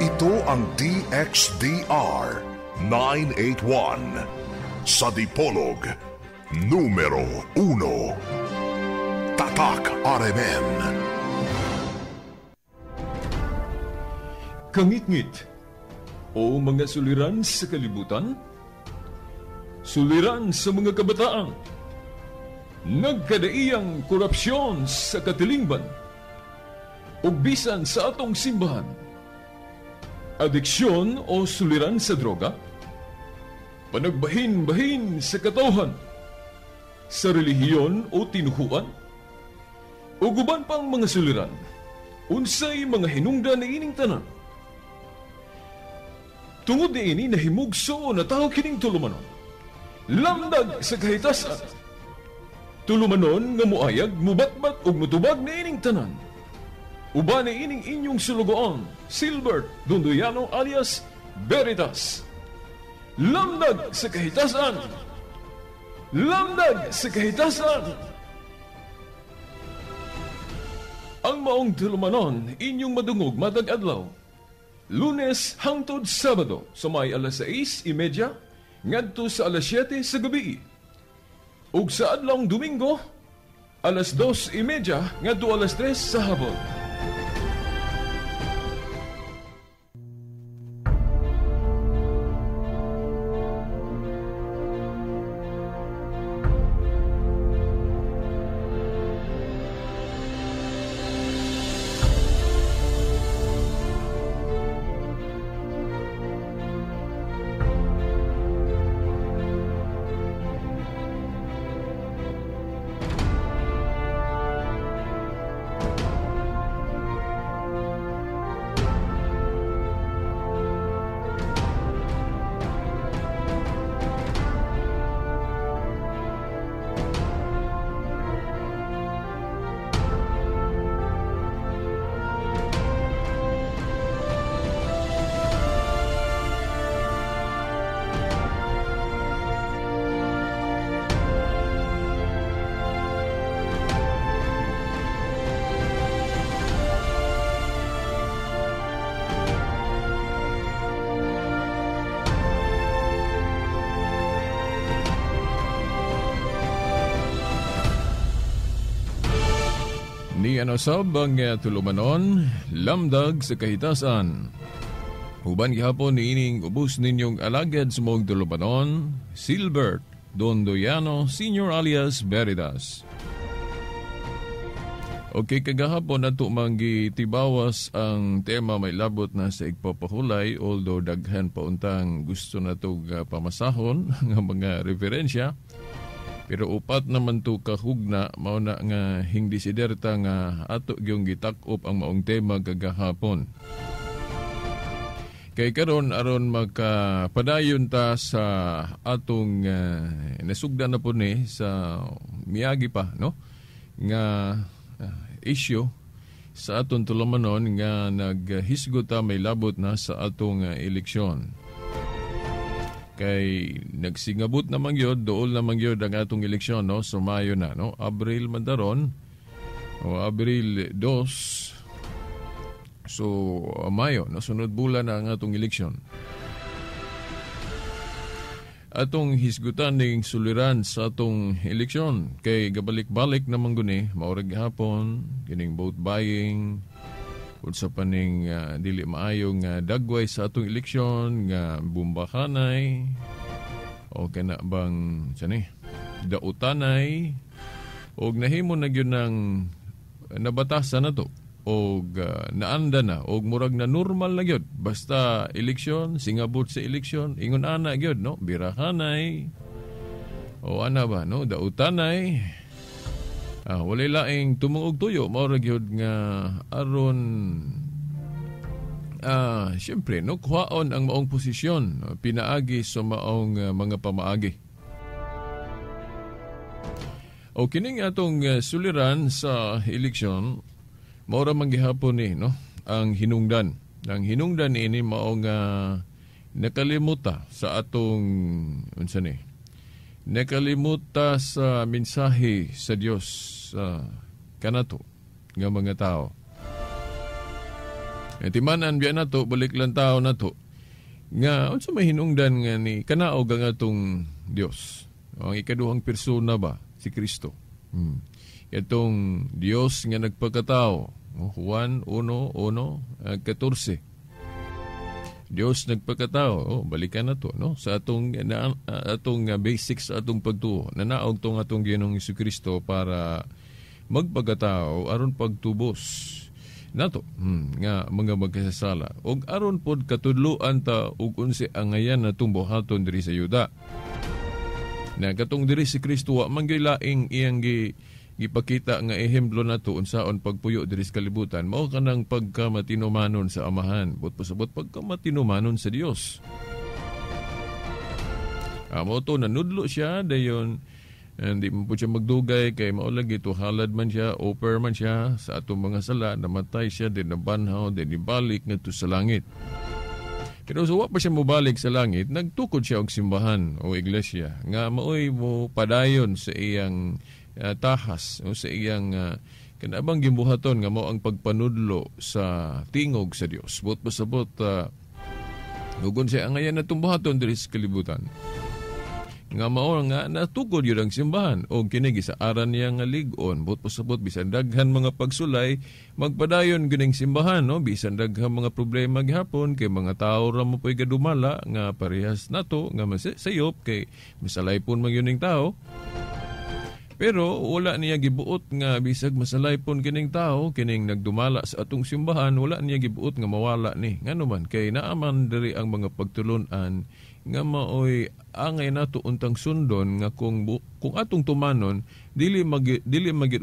Ito ang DXDR 981 sa Dipolog, numero 1. Tatak RMN. Kangitngit o mga suliran sa kalibutan, suliran sa mga kabataan, nagkadaiyang korupsyon sa katilingban, ug bisan sa atong simbahan, adiksyon o suliran sa droga, panagbahin-bahin sa katawhan, sa relihiyon o tinuhuan, ug uban pang mga suliran, unsay mga hinungdan niining tanan. Tungod niini nahimugso o natawo kining tulumanon, lamdag sa kahitasan. Tulumanon nga muayag, mubatbat ug mutubag niining tanan. Uban niining inyong sulugoon, Silbert Dondoyano alias Veritas. Lamdag sa kahitasan. Lamdag sa kahitasan. Ang maong tulumanon inyong madungog matag adlaw, Lunes hangtod Sabado sa may alas 6:30 ngadto sa alas 7 sa gabi. Ug sa adlawng Domingo alas 2:30 ngadto alas 3 sa hapon. Ni ano sab ang tulumanon, lamdag sa kahitasan. Uban gihapon niining ubos ninyong alagad sa maong tulumanon, Silbert Dondoyano Senior alias Veritas. Okay, kagahapon ato manggitibawas ang tema may labot na sa igpapahulay, although daghan pa untang gusto na tog pamasahon nga mga referensya. Pero upat naman to kahugna, mao na nga hingdisiderta nga ato gyung gitak-op ang maong tema kagahapon. Kay karon aron makapadayon ta sa atong nasugdan na po ni sa miagi pa, no, nga issue sa atong tulumanon nga naghisgot ta may labot na sa atong eleksyon. Kay nagsingabot namang yun, dool namang yun ang atong eleksyon, no? So Mayo na, no? Abril mandaron, o Abril 2, so Mayo, no? Sunod bulan na ang atong eleksyon. Atong hisgutan ning suliran sa atong eleksyon, kay gabalik-balik namang guni, maurag gihapon, kining vote buying, unsa pa ning dili maayong dagway sa atong eleksyon nga bumbakanay o kana bang sani dautanay og nahimo na gyud ng nabatasan na to og naanda na og murag na normal na gyud basta eleksyon, singabot sa eleksyon, ingon ana gyud, no, birahanay o ana ba, no, dautanay. Walay laing tumungog tuyo, mao ra gyud nga aron siyempre, no, kuhaon ang maong posisyon pinaagi sa maong mga pamaagi. O kining atong suliran sa eleksyon, mao ra man gihapon ni, no, ang hinungdan. Ang hinungdan ini mao nga nakalimuta sa atong unsa ni, nakalimuta sa mensahe sa Dios kanato nga mga tao. Timanan biya nato, balik lang tao nato nga unsa may hinungdan nga ni kanaog ang atong Dios. Ang ikaduhang persona ba si Kristo. Itong Dios nga nagpakatao, Juan 1:1-14. Dios nagpakatao, oh, balikan na to, no? Sa atong na, atong basics sa atong pagtuo. Nanaog tong atong Ginoong Kristo para magpakatao aron pagtubos nato nga mga magkasasala og aron pod katudloan ta og unsi angayan natong buhaton diri sa yuta. Na katong diri si Kristo wa man laing iyang gipakita nga ehemplo nato unsaon pagpuyo diri sa kalibutan, mao kanang pagkamatinumanon sa Amahan, but pasabot pagkamatinumanon sa Dios. Mao to nanudlo siya dayon. Hindi mo po siya magdugay kay mao lagi to halad man siya, offer man siya sa atong mga sala, namatay siya, din nabanhaw, din ibalik ngadto sa langit. Pero so, wa pa siya mobalik sa langit, nagtukod siya og simbahan o iglesia nga maoy mo padayon sa iyang tahas o sa iyang kanabang gimbuhaton nga mao ang pagpanudlo sa tingog sa Dios. Buot pasabot ugon siya angayan natong buhaton diri sa kalibutan. Nga mao nga natukod yun ang simbahan o kini gisaaran niya nga lig-on, but pasabot bisan daghan mga pagsulay magpadayon gining simbahan, no, bisan daghan mga problema gihapon kay mga tawo ra mo po'y gadumala nga parehas nato nga masayop kay masalaypon man yun ning tao. Pero wala niya gibuot nga bisag masalaypon kining tao, kining nagdumala sa atong simbahan, wala niya gibuot nga mawala ni. Ngano man kay naaman diri ang mga pagtulun-an nga maoy angay nato untang sundon nga kung atong tumanon dili magid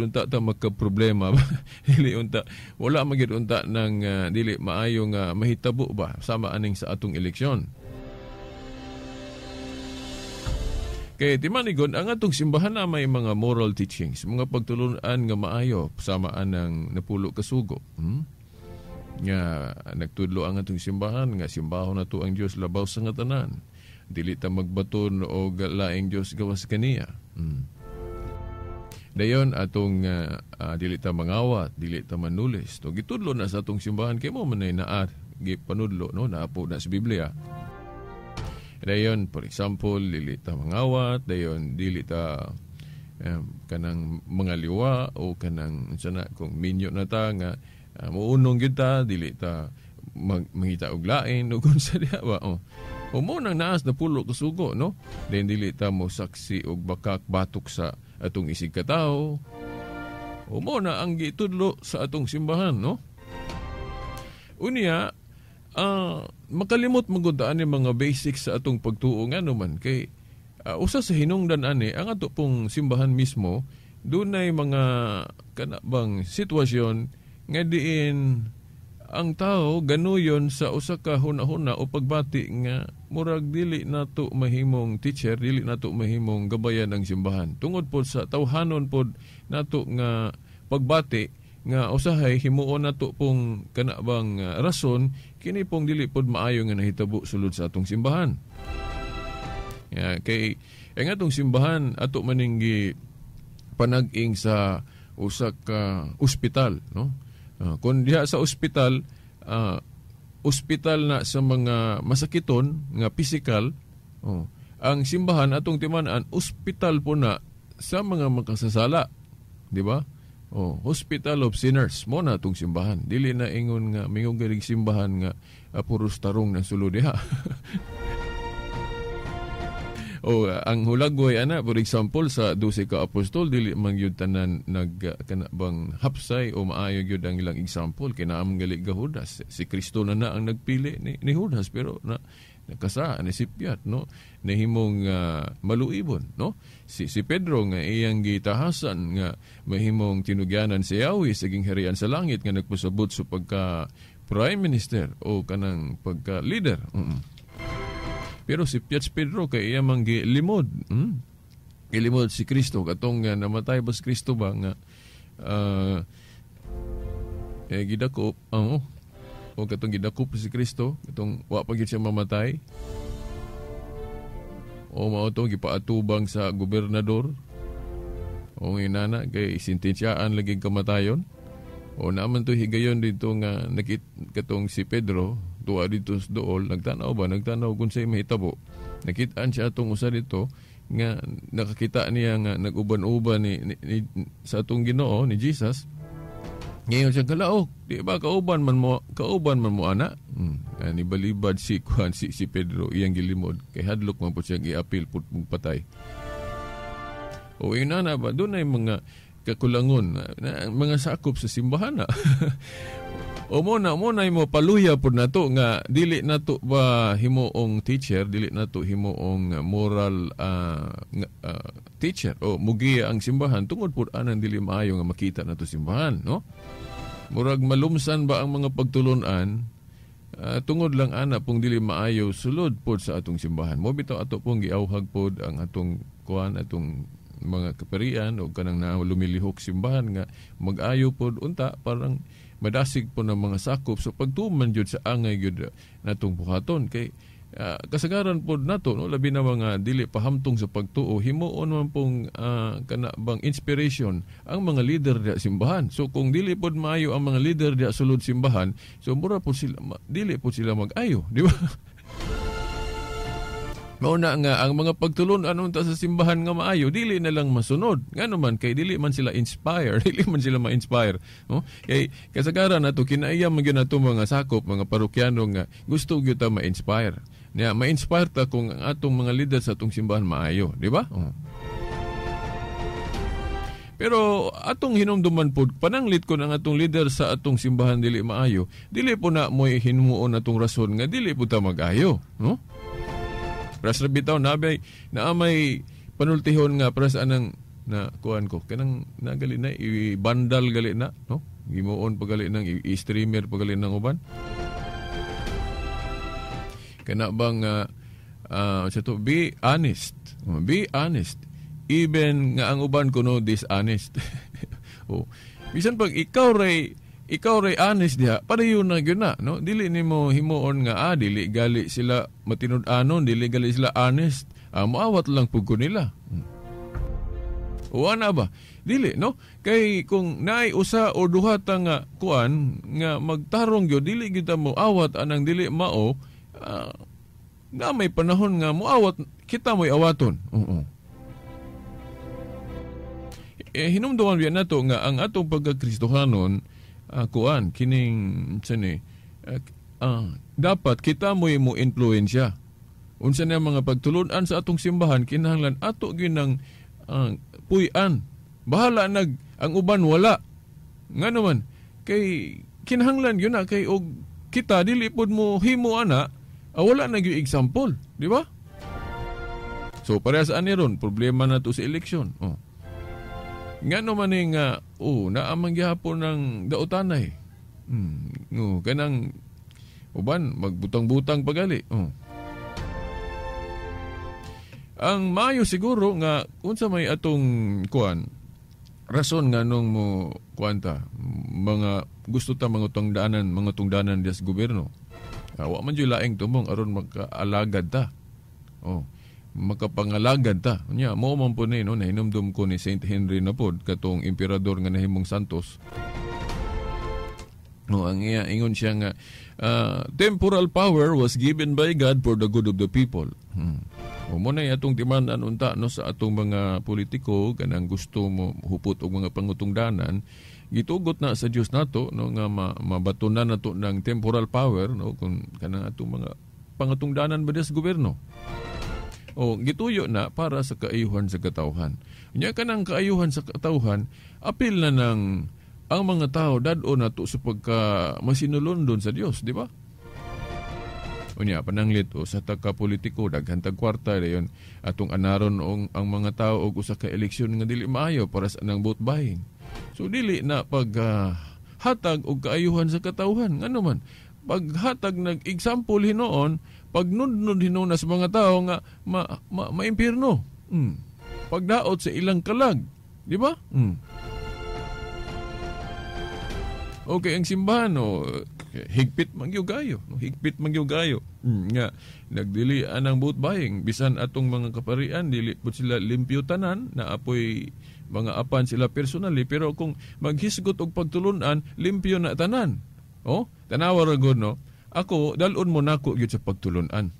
unta ta magka problema. Dili unta wala magid unta nang dili maayo nga mahitabo ba sama aning sa atong eleksyon. Kay timanigon ang atong simbahan na may mga moral teachings, mga pagtulunan nga maayo sama anang napulo ka sugo. Nga nagtudlo ang atong simbahan nga simbahon nato ang Dios labaw sa nga tanan. Dili ta magbaton og laing Dios gawas kaniya. Dayon atong dili ta mangawat, dili ta manulis. To gitudlo na sa atong simbahan kay mo man ay naa gipanudlo, no, naa po na sa Biblia. Dayon for example, dili ta mangawat, dayon dili ta kanang mga liwa o kanang unsa na kung minyo na ta nga muunong gyud ta, dili ta mangita og lain o kung sa diha ba. Oh. O mo nang naas na pulo kasugo, no? Then dili ta mo saksi og bakak batok sa atong isig katawo. O mo na ang gitudlo sa atong simbahan, no? Unya, makalimot magud ani mga basics sa atong pagtuo ngano man kay usa sa hinungdan ani ang ato pong simbahan mismo dunay mga kanabang sitwasyon nga diin ang tao ganuyon sa usa ka hunahuna o pagbati nga murag dili nato mahimong teacher, dili nato mahimong gabayan ang simbahan. Tungod pod sa tawhanon pod nato nga pagbati nga usahay himuon nato pong kanabang rason kini pong dili pod maayo nga nahitabo sulod sa atong simbahan. Ya, kay ang atong simbahan ato maning gi panag-ing sa usa ka ospital, no? Kung diha sa ospital, ospital na sa mga masakiton nga physical, oh, ang simbahan atong timan-an ospital po na sa mga makasasala, di ba? Oh, Hospital of Sinners mo na atong simbahan. Dili na ingon nga mingong galing simbahan nga puros tarong na sulod diha. O ang hulagway ana, for example sa 12 ka apostol dili man gyud tanan nag kanabang hapsay o maayo gyud ang ilang example kay naam gali ga Judas. Si Kristo na na ang nagpili ni Judas, pero na nakasa ni sipyat, no, nahimong maluibon, no. Si Pedro nga iyang gitahasan nga mahimong tinugyanan si Yahweh sa gingharian sa langit nga nagpasabot sa pagka prime minister o kanang pagka leader. Pero si Piats Pedro kay iya man gilimod. Gilimod si Kristo katong namatay ba si Kristo ba nga gidakop o katong gidakop si Kristo katong wa pa gid siya mamatay. O mao to gipaatubang sa gobernador. O inana kay sentensyaan lagi kamatayon. O naman to higayon dito nga nakit katong si Pedro tuwa dito sa dool, nagtanaw ba, nagtanaw kung sa'y mahitabo. Nakitaan siya atong usa dito nga nakakita niya nga nag-uban-uban ni sa atong Ginoo ni Jesus. Ngayon siya kalaok, di ba kauban man mo ana? Ni balibad si kuan si Pedro iyang gilimod kay hadlok man po siya giapil pud patay. O inana ba dunay mga kakulangon na, mga sakop sa simbahan na. O mo na mo paluya pud nato nga dili nato ba himuong teacher, dili nato himuong moral teacher o mugiya ang simbahan tungod pud anang dili maayo nga makita nato simbahan, no? Murag malumsan ba ang mga pagtulunan tungod lang ana pong dili maayo sulod pod sa atong simbahan. Mo bitaw ato pong giawhag pod ang atong kuan, atong mga kaparian o kanang na lumilihok simbahan nga mag-ayo pod unta parang madasig po ng mga sakop so pagtuman jud sa angay gyud natong buhaton kay kasagaran pod nato, no, labi na mga dili pahamtong sa pagtuo, himuon man pong kana bang inspiration ang mga leader diya simbahan. So kung dili pod maayo ang mga leader diya sulod simbahan, so mura pod sila dili pod sila mag-ayo, di ba? Mao na nga ang mga pagtulon-an unta sa simbahan nga maayo dili na lang masunod. Ngano man kay dili man sila inspire, dili man sila ma-inspire, no? Kay kasagaran nato kinaiya man gyud nato mga sakop, mga parokyano nga gusto gyud ta ma-inspire. Nya ma-inspire ta kung ang atong mga leader sa atong simbahan maayo, di ba? Oh. Pero atong hinumduman pod, pananglit ko ang atong leader sa atong simbahan dili maayo, dili po na mo'y himuon atong rason nga dili po ta mag-ayo, no? Pras ra bitaw nabay na may panultihon nga pras anang na kuan ko kanang nagali na i-bandal gali na, no, gimuon pa gali nang i-streamer pa gali nang uban kana bang sa to, be honest, be honest even nga ang uban kuno dishonest. Oh, bisan pag ikaw ray honest diha, padayon na gyud na, no? Dili nimo himuon nga dili gali sila matinud-anon, dili gali sila honest. Moawat lang pud ko nila. O ana ba? Dili, no? Kay kung naay usa o duha ta nga kuan nga magtarong gyud, dili gyud ta mo awat anang dili mao, na may panahon nga moawat kita mo'y awaton. Oo. Eh, hinumduman biya nato nga ang atong pagkakristohanon kuan kining sani dapat kita mo'y mo influensya unsa na mga pagtulunan sa atong simbahan, kinahanglan ato gyud ng puy-an, bahala nag ang uban wala. Nga naman kay kinahanglan gyud na kay og kita dili pod mo himo ana, wala na gyud example, di ba? So pareha sa ani ron problema na to sa eleksyon, oh. Nga naman eh nga, oh, naamang gihapon ng dautanay. No, kanang uban magbutang-butang pagali. Oh. Ang maayo siguro nga unsa may atong kuan rason nga nung mo kuan ta mga gusto ta mga tungdanan diya sa gobyerno. Wa man jud laing tumong aron magkaalagad ta. Oh, makapangalagad ta. Nya mo man po ni, no, nahinumdum ko ni Saint Henry na pod katong emperador nga nahimong Santos. No, ang iya ingon siya nga temporal power was given by God for the good of the people. O mo na atong timan-an unta, no, sa atong mga politiko kanang gusto mo hupot og mga pangutungdanan, gitugot na sa Dios nato, no, nga mabatunan nato ng temporal power, no, kung kanang atong mga pangatungdanan ba sa gobyerno. O gituyo na para sa kaayuhan sa katawhan. Nya kanang kaayuhan sa katawhan, apil na ng ang mga tao dad-o nato sa pagka masinulondon sa Dios, di ba? Unya pananglit o sa ka politiko daghan tag kwarta, dayon atong anaron og ang mga tao og usa ka eleksyon nga dili maayo para sa nang vote buying. So dili na pag hatag og kaayuhan sa katawhan. Ngano man paghatag nag example hinuon, pagnudnod hinuon sa mga tao nga ma, ma, maimpirno. Pagdaot sa ilang kalag, di ba? Okay, ang simbahan, no, higpit man gyud kayo, no, higpit man gyud kayo. Nga nagdili anang vote buying bisan atong mga kaparian dili pud sila limpyo tanan na apoy Mga apan sila personally, pero kung maghisgot og pagtulunan, limpyo na tanan. Oh, tanawa ra gud, no. Ako dalon mo nako gyud sa pagtulunan.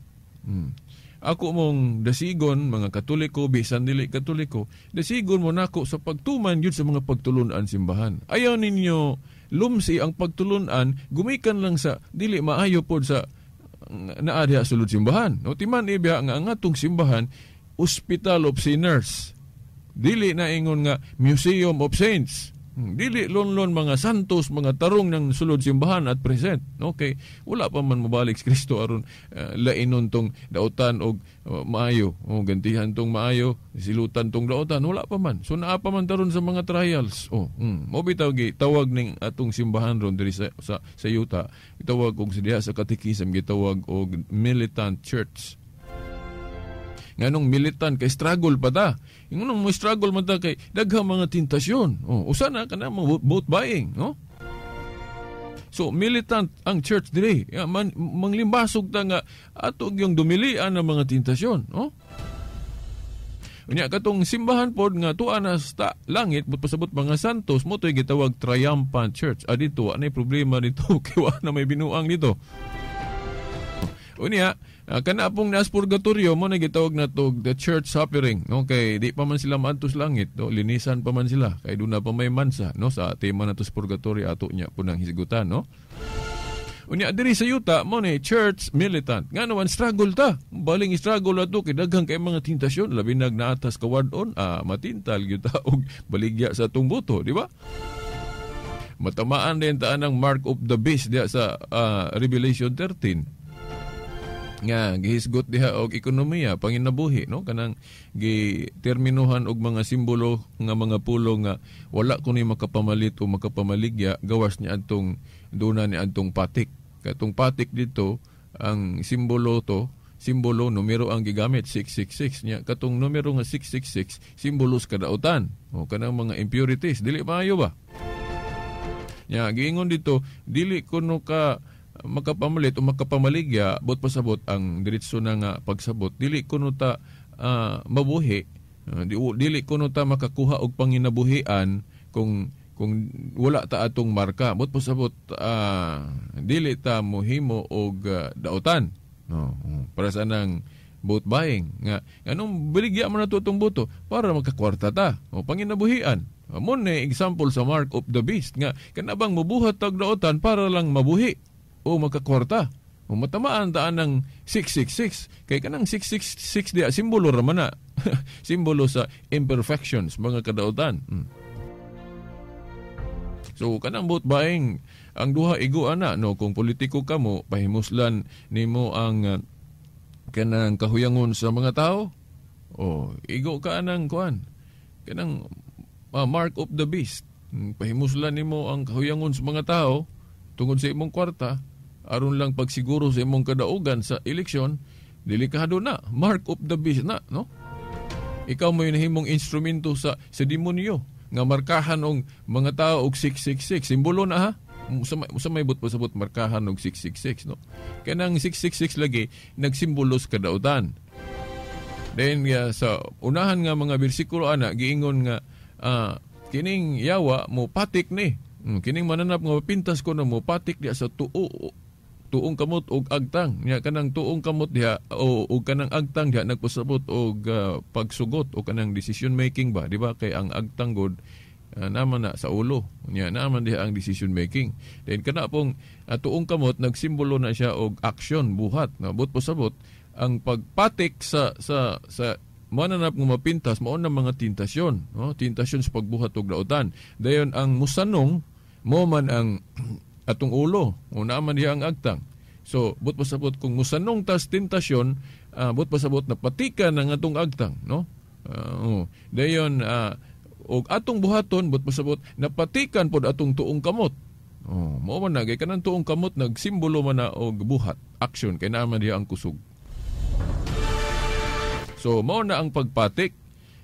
Ako mong dasigon mga Katoliko, bisan dili Katoliko, dasigon mo nako sa pagtuman gyud sa mga pagtulunan simbahan. Ayaw ninyo lumsi ang pagtulunan, gumikan lang sa dili maayo pod sa naa diha sulod simbahan. No, timan ibiya nga ang atong simbahan hospital of sinners. Dili na ingon nga Museum of Saints. Dili lonlon mga santos, mga tarong ng sulod simbahan at present. Okay, wala pa man mobalik si Kristo aron lainon tong dautan og maayo, o gantihan tong maayo, silutan tong dautan, wala pa man. So naa pa man taron sa mga trials. Oh, mo bitaw gi tawag ning atong simbahan ron diri sa yuta. Gitawag og sa diha sa katekism, gitawag og militant church. Nganong militant kay struggle pa ta. Ingon mo struggle man ta kay daghang mga tentasyon. Oh, usa na kana mga vote buying, no? So militant ang church diri. Ya, man, manglimbasog ta nga ato yung dumilian ang mga tentasyon, no? Unya katong simbahan pod nga tuwa na sa langit, but pasabot mga santos mo to'y gitawag triumphant church. Ah, dito wa nay problema dito kay wa na may binuang dito. Unya kana pong nas purgatorio mo na gitawag na to the church suffering, no? Kay di pa man sila maadto sa langit, no? Linisan pa man sila kay duna pa may mansa, no? Sa tema na to sa purgatorio ato nya po nang hisgutan, no? Unya diri sa yuta mo ni church militant. Ngano man struggle ta. Baling struggle ato kay daghang kay mga tentasyon, labi nag naatas kawad-on, matintal gyud ta og baligya sa atong boto, di ba? Matamaan din ta ang mark of the beast diha sa Revelation 13. Nga gihisgot diha og ekonomiya panginabuhi, no? Kanang giterminuhan og mga simbolo nga mga pulo nga wala kuno makapamalit o makapamaligya gawas ni adtong duna ni adtong patik. Katong patik dito ang simbolo to, simbolo numero ang gigamit 666 nya katong numero nga 666 simbolo sa kadautan o kanang mga impurities, dili maayo ba? Nya giingon dito dili kuno ka makapamalit o makapamaligya, but pasabot ang diretso na nga pagsabot, dili kuno ta mabuhi, dili kuno ta makakuha og panginabuhian kung wala ta atong marka, but pasabot dili ta mohimo og dautan, no? Para sa nang vote buying nga anong baligya man nato atong boto para makakwarta ta o panginabuhian. Mo ni example sa mark of the beast nga kanabang mobuhat tag dautan para lang mabuhi o makakwarta. O matamaan taan ng 666. Kay kanang 666 diya, simbolo raman na. Simbolo sa imperfections, mga kadautan. So, kanang vote buying, ang duha igo ana, no? Kung politiko ka mo, pahimuslan nimo ang kanang kahuyangon sa mga tao. O, igo ka anang kuan. Kanang mark of the beast. Pahimuslan nimo ang kahuyangon sa mga tao tungod sa imong kwarta, aron lang pagsiguro sa imong kadaugan sa eleksyon, delikado na. Mark of the beast na, no? Ikaw mo nahimong instrumento sa demonyo nga markahan og mga tao og 666. Simbolo na, ha? Sa may but pasabot markahan og 666, no? Kanang 666 lagi nagsimbolo sa kadautan. Then sa unahan nga mga bersikulo ana giingon nga kining yawa mo patik ni. Kining mananap nga mapintas ko na mo patik diha sa tuong kamot og agtang. Nya kanang tuong kamot diha o kanang agtang diha nagpasabot og pagsugot o kanang decision making ba, di ba? Kay ang agtang god naman na sa ulo. Nya naman diha ang decision making. Then kana pong tuong kamot nagsimbolo na siya og action, buhat. Nabot pasabot ang pagpatik sa sa sa mananap nga mapintas mao na mga tentasyon, no? Tentasyon sa pagbuhat og dautan. Dayon ang musanong mo man ang atong ulo, o naaman diha ang agtang. So, but pasabot kung musanong tas tentasyon, but pasabot na patikan ang atong agtang, no? Dayon og atong buhaton, but pasabot napatikan pod atong tuong kamot. Oh, mao man na kay kanang tuong kamot nagsimbolo man na og buhat, action kay naaman diha ang kusog. So, mao na ang pagpatik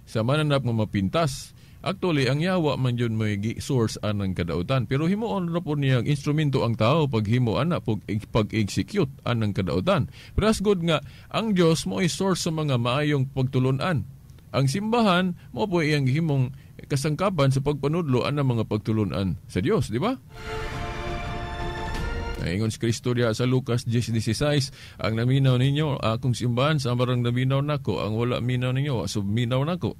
sa mananap nga mapintas. Actually, ang yawa man yun may source anang kadautan. Pero himuon na po niya ang instrumento ang tao paghimo ana, pag-execute anang kadautan. Pero as good nga, ang Diyos mo ay source sa mga maayong pagtulunan. Ang simbahan mo po iyang himong kasangkapan sa pagpanudlo ang mga pagtulunan sa Dios, di ba? Ingon si Kristo diha sa Lucas 10:16, ang naminaw ninyo akong simbahan sa marang naminaw nako, ang wala minaw ninyo subminaw nako.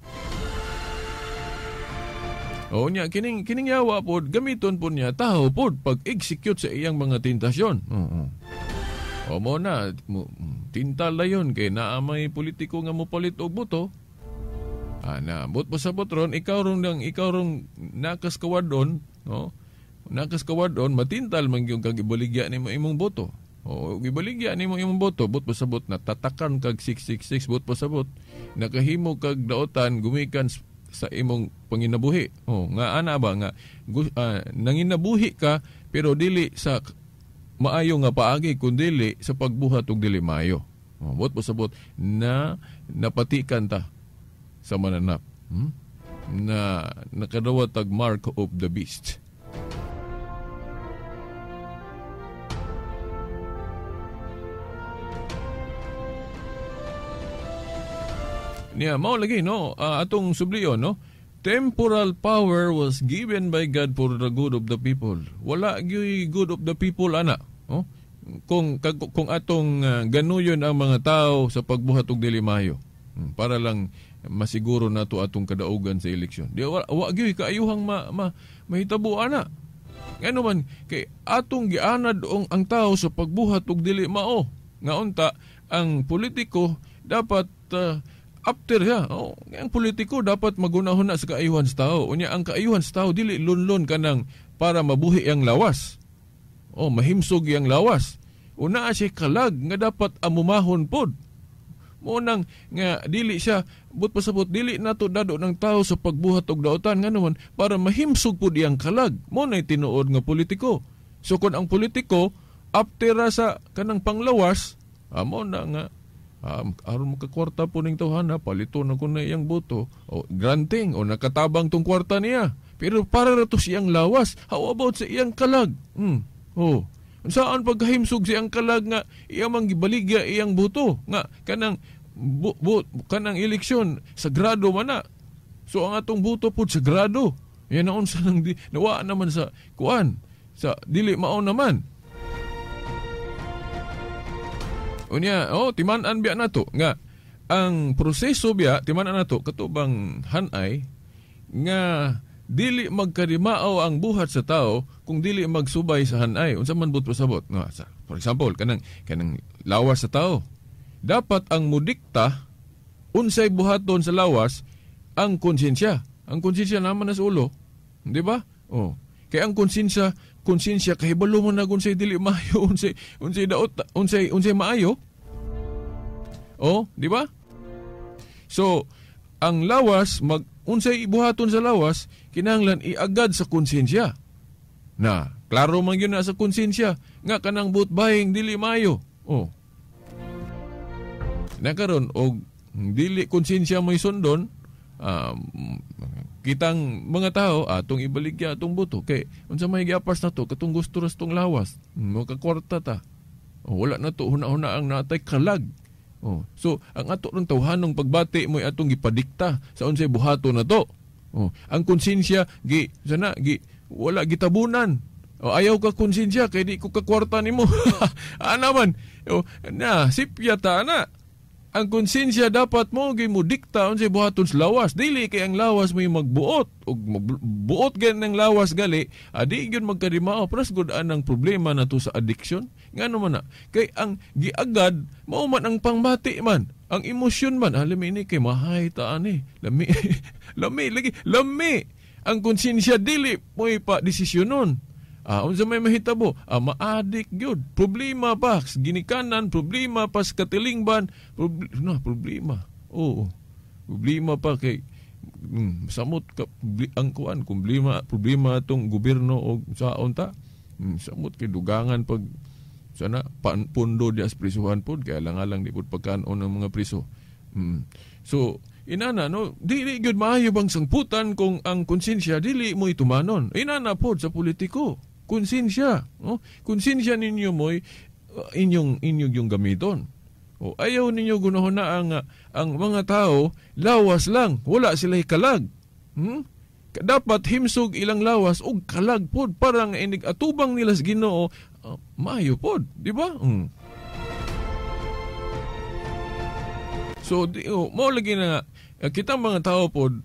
O niya kining yawa pod gamiton pod niya tao pod pag-execute sa iyang mga tentasyon. Oo. O mo na tintal dayon kay naa may politiko nga mopalit og boto. Na but pasabot ron ikaw rong nakaskawadon, no? Nakaskawadon matintal man gyud kag ibaligya nimo imong boto. O ibaligya nimo imong boto, but pasabot na tatakan kag 666, but pasabot nakahimo kag daotan gumikan sa imong panginabuhi. O nga ana ba nga nanginabuhi ka pero dili sa maayo nga paagi kundili sa pagbuhat og dili maayo. O, but pasabot na napatikan ta sa mananap. Na nakadawat tag mark of the beast. Niya, mao lagi no, atong subliyon no. Temporal power was given by God for the good of the people. Wala gyud good of the people ana, no? Kung atong ganuyon ang mga tao sa pagbuhat og dili maayo, para lang masiguro nato atong kadaugan sa eleksyon. Di wa gyud kaayuhang mahitabo ana. Ngano man kay atong gianad ang tao sa pagbuhat og dili mao. Nga unta ang politiko dapat after siya. Oh, ang politiko dapat magunahon na sa kaayuhan sa tao. Unya ang kaayuhan sa tao dili lunlon kanang para mabuhi ang lawas. O mahimsog ang lawas. Una siya kalag nga dapat amumahon pod. Mo nang nga dili siya but pasabot dili nato dado ng tao sa pagbuhat og daotan ngano man para mahimsog pod iyang kalag. Mo nay tinuod nga politiko. So kon ang politiko after sa kanang panglawas, amo na nga aron makakwarta po ning tawhana, palito na ko na iyang boto o granting o nakatabang tong kwarta niya, pero para ra to siyang lawas. How about sa iyang kalag? Oh, saan pagkahimsog siyang kalag nga iya mang gibaligya iyang boto nga kanang kanang eleksyon sagrado man na. So ang atong boto pud sagrado. Yan naon sa nang nawa naman sa kuan sa dili mao naman. Unya, timan-an biya nato nga ang proseso biya timan-an nato katubang hanay nga dili magkarimao ang buhat sa tao kung dili magsubay sa hanay. Unsa man but pasabot? No, for example, kanang lawas sa tao. Dapat ang mudikta unsay buhaton sa lawas ang konsensya. Ang konsensya naman na sa ulo, di ba? Oh. Kay ang konsensya kahibalo mo na unsay dili maayo, unsay daot, unsay maayo. Oh, di ba? So, ang lawas unsay ibuhaton sa lawas kinahanglan iagad sa konsensya. Na, klaro man gyud na sa konsensya nga kanang vote buying dili maayo. Oh. Na karon og dili konsensya mo'y sundon, kitang mga tao atong ibaligya atong boto kay unsa may giapas nato katong gusto ra tong lawas, makakwarta ta. Oh, wala na to huna-huna ang natay kalag. Oh, so ang ato rong tawhanong pagbati mo'y atong gipadikta sa unsay buhaton nato. Oh, ang konsensya gi sana gi wala gitabunan. Oh, ayaw ka konsensya kay di ko kakwarta nimo. Ana man. Oh, na sipya ta ana. Ang konsensya dapat mo gi mo dikta unsay buhaton sa lawas. Dili kay ang lawas mo'y magbuot og buot gani ng lawas gali, adi gyud magkadimao. Pras gud anang problema nato sa addiction. Ngano man na? Kay ang giagad mao man ang pangbati man, ang emosyon man. Lami ni kay mahay ta ani. Lami lami lagi lami. Ang konsensya dili mo'y pa desisyonon. Unsa may mahitabo? Maadik gyud. Problema pa ginikanan, problema pa sa katilingban, problema. Oo. Problema pa kay samot ka ang kuan, problema atong gobyerno og saon ta. Samot kay dugangan pag sana pundo di as prisuhan pod kay alang-alang di pud pagkaon ng mga priso. So inana no, dili gyud maayo bang sangputan kung ang konsensya dili mo itumanon. Inana pod sa politiko. Konsensya, no? Konsensya ninyo mo'y inyong yung gamiton. O ayaw ninyo gunahon na ang mga tao lawas lang, wala sila kalag. Dapat himsog ilang lawas og kalag pod para nga inig atubang nila sa Ginoo, maayo pod, di ba? So mao lagi na kita mga tao pod,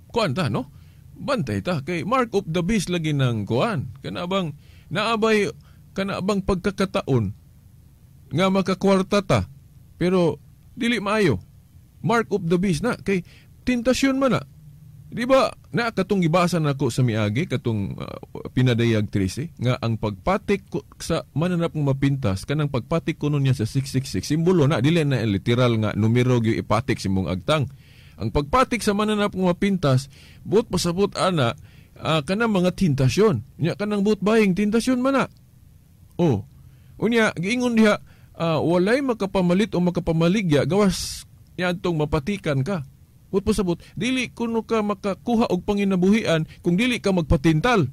kuan ta, no? Bantay ta kay mark of the beast lagi ng kuan. Kana bang naabay, kana bang pagkakataon nga makakwarta ta pero dili maayo. Mark of the beast na kay tentasyon man na. Di ba, na katong gibasa nako sa miagi katong pinadayag 13 nga ang pagpatik ko, sa mananap ng mapintas kanang pagpatik kuno niya sa 666 simbolo na, dili na literal nga numero gyud ipatik sa imong agtang. Ang pagpatik sa mananap ng mapintas buot pasabot ana, kanang mga tentasyon. Nya kanang buot baying tentasyon man na. Oh. Unya giingon diha, walay makapamalit o makapamaligya gawas niadtong mapatikan ka. Buot pasabot, dili kuno ka makakuha og panginabuhian kung dili ka magpatintal.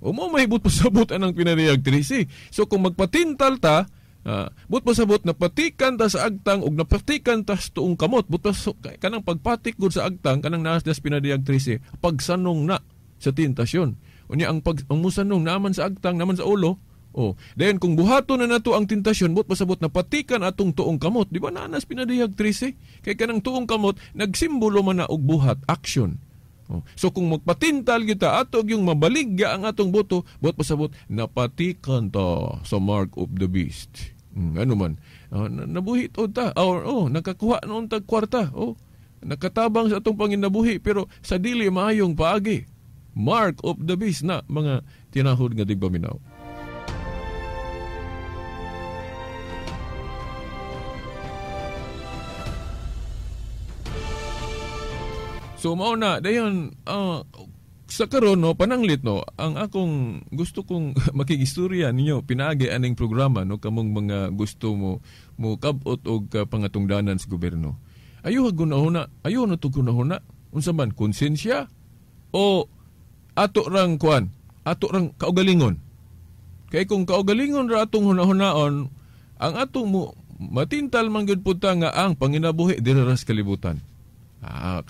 O mo mahibot pasabot anang pinadayag 13. So kung magpatintal ta, buot pasabot napatikan ta sa agtang ug napatikan ta sa tuong kamot. Buot pasabot kanang pagpatik gud sa agtang kanang naas das pinadayag 13, pagsanong na sa tentasyon. Unya ang ang musanong naman sa agtang naman sa ulo. Oh, then kung buhaton na nato ang tentasyon, buot pasabot napatikan atong tuong kamot, di ba naanas pinadayag 13? Kay kanang tuong kamot nagsimbolo man na og buhat, action. Oh. So kung magpatintal kita ato yung mabaligya ang atong boto, buot pasabot napatikan ta sa mark of the beast. Ano man, nabuhi to ta or oh, nakakuha noon tag kwarta, oh, nakatabang sa atong panginabuhi pero sa dili maayong paagi. Mark of the beast na mga tinahod nga digpaminaw. So mao na dayon, sa karon no pananglit no ang akong gusto kong makigistorya ninyo pinaagi aning programa no kamong mga gusto mo mo kab-ot og pangatungdanan sa gobyerno. Ayo gunahuna, ayo na to gunahuna. Unsa man konsensya o ato rang kuan, ato rang kaugalingon. Kay kung kaugalingon ra atong hunahunaon, ang atong mo matintal man gyud pud ta nga ang panginabuhi diri ra sa kalibutan.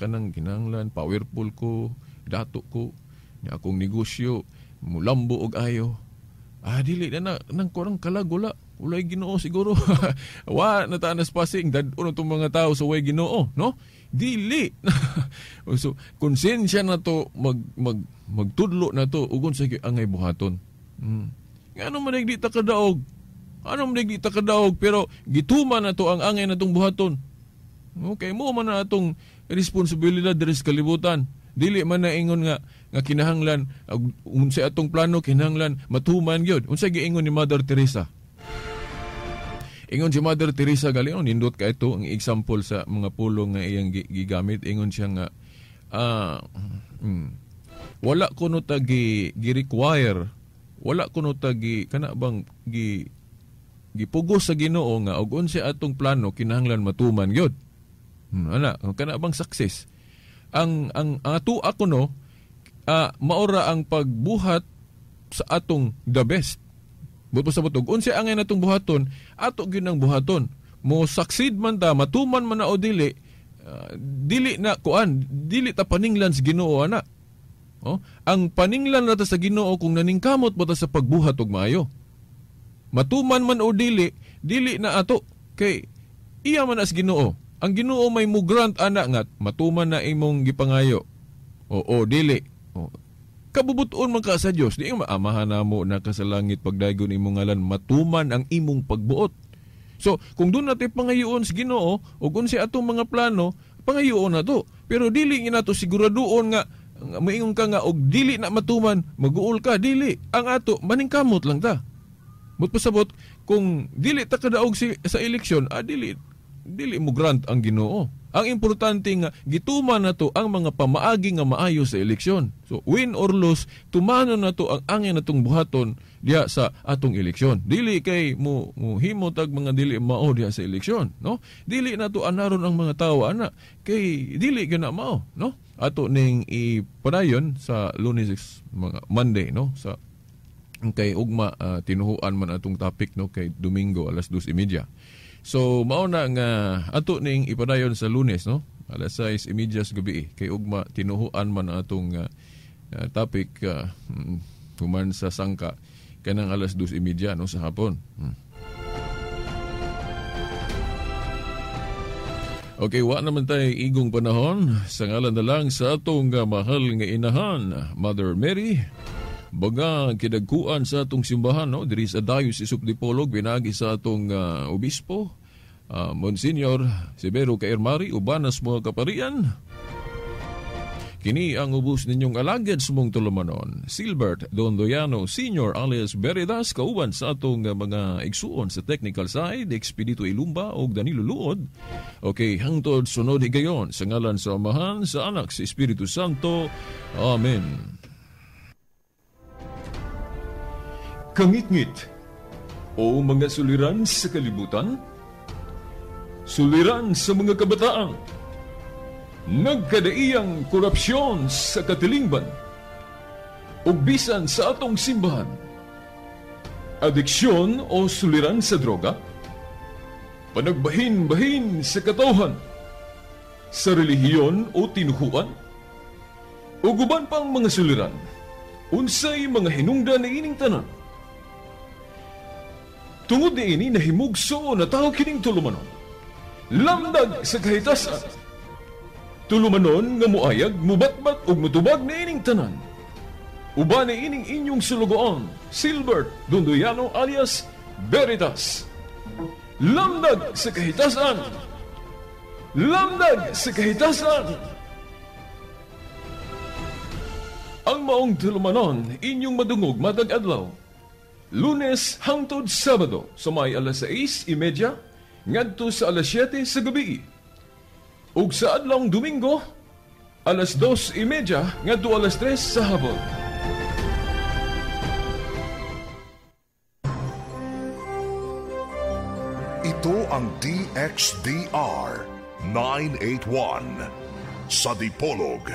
Kanang kinahanglan powerful ko, dato ko, nya akong negosyo, mulambo og ayo. Dili na nang kurang kalagula. Walay Ginoo siguro. Wa na ta nas pasing dad-on tong mga tao sa way Ginoo, no? Dili. So konsensya na to magtudlo na to ugon sa angay buhaton. Ngano man di ta kadaog? Ano man di ta kadaog pero gituman na to ang angay natong buhaton. Okay, mo man na atong responsibilidad diri sa kalibutan. Dili man na ingon nga kinahanglan unsa atong plano kinahanglan matuman gyud. Unsa giingon ni Mother Teresa? Ingon si Mother Teresa gali oh, nindot ka ito ang example sa mga pulong nga iyang gigamit. Ingon siya nga wala kuno ta gi require, wala kuno ta gi kana bang gi gipugos sa Ginoo nga og unsa atong plano kinahanglan matuman gyud. Ana, kana bang success? Ang ato ako no, maora ang pagbuhat sa atong the best. Buot sa butog, unsa angay natong buhaton, ato gyud ang buhaton. Mo succeed man ta, matuman man na o dili, dili na kuan, dili ta paninglan sa Ginoo ana. Oh, ang paninglan na ta sa Ginoo kung naningkamot ba ta sa pagbuhat og maayo. Matuman man o dili, dili na ato kay iya man as Ginoo. Ang Ginoo may mo grant ana nga matuman na imong gipangayo. O dili. O, kabubuton man ka sa Dios, di maamahan namo na ka sa langit pagdaygon imong ngalan matuman ang imong pagbuot. So, kung doon natin pangayoon sa Ginoo o kung sa atong mga plano, pangayoon na to. Pero dili nga nato siguraduon nga maingon ka nga og dili na matuman, maguol ka, dili. Ang ato maningkamot lang ta. But pasabot kung dili ta kadaog sa eleksyon, dili mo grant ang Ginoo. Ang importante nga gituman na to ang mga pamaagi nga maayo sa eleksyon. So win or lose, tumanon na to ang angay natong buhaton diha sa atong eleksyon. Dili kay mo himo tag mga dili mao diha sa eleksyon, no? Dili na to anaron ang mga tawo ana kay dili gyud na mao, no? Ato ning ipadayon sa Lunes, mga Monday, no? Sa kay ugma tinuhuan man atong topic, no, kay Domingo 2:30. So mao na nga ato ning ipadayon sa Lunes, no? Alas 6:30 sa gabi kay ugma tinuhuan man atong topic human sa sangka kanang alas 2:30 no sa hapon. Okay, wa naman tayo igong panahon. Sa ngalan na lang sa atong mahal nga inahan, Mother Mary, baga kidagkuan sa atong simbahan, no, diri sa Diocese of Dipolog, binagi sa atong obispo, Monsignor Severo Caermari, ubanas mga kaparian. Kini ang ubos ninyong alagad sumong tulumanon, Silbert Dondoyano Sr. alias Beredas, kauban sa atong mga igsuon sa technical side, Expedito Ilumba og Danilo Luod. Okay, hangtod sunod higayon, sa ngalan sa Amahan, sa Anak, sa Espiritu Santo. Amen. Kangitngit o mga suliran sa kalibutan, suliran sa mga kabataan, nagkadaiyang korupsyon sa katilingban, ug bisan sa atong simbahan, adiksyon o suliran sa droga, panagbahin-bahin sa katawhan, sa relihiyon o tinuhuan, ug uban pang mga suliran, unsay mga hinungdan niining tanan. Tungod niini nahimugso na tao kining tulumanon, lamdag sa kahitasan. Tulumanon nga muayag, mubatbat ug mutubag niining tanan. Uban niining inyong sulugoon, Silbert Dondoyano alias Veritas. Lamdag sa kahitasan! Lamdag sa kahitasan! Ang maong tulumanon, inyong madungog matag adlaw. Lunes hangtod Sabado, sa may alas 6:30, ngadto sa alas 7 sa gabi. Ug sa adlawng Domingo, alas 2:30 ngadto alas 3 sa hapon. Ito ang DXDR 981 sa Dipolog,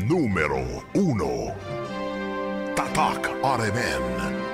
numero 1. Tatak RMN.